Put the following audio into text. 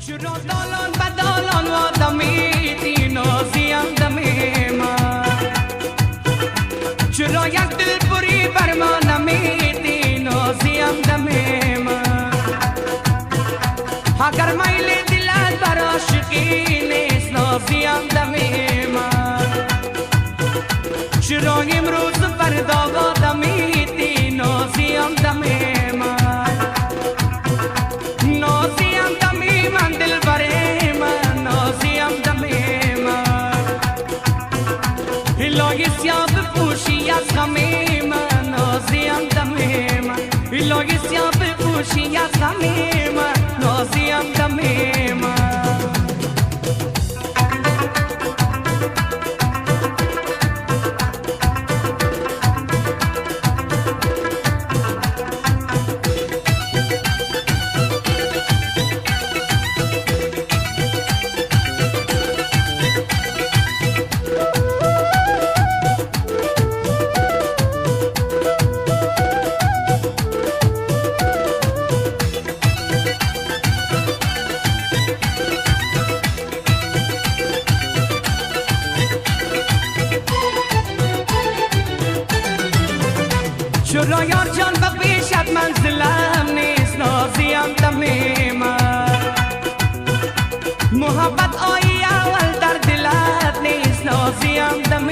چرا دالان به دالان وادمیتی نازیم دم ما، چرا یک دل بری بر ما نمیتی نازیم دم ما. اگر میل دلت بر عاشقی نیست نازیم دم ما، چرا امروز فردا وادمیتی نازیم دم ما. نازیم دمی من دل بره من، نازیم دمی من، الهی سیاه بپوشی از غم من، نازیم دمی من، الهی سیاه بپوشی از غم من، نازیم دمی من. چرا یار جان به پیشت منزلم نیست نازیم دم من، محبت آیی اول در دلت نیست نازیم دم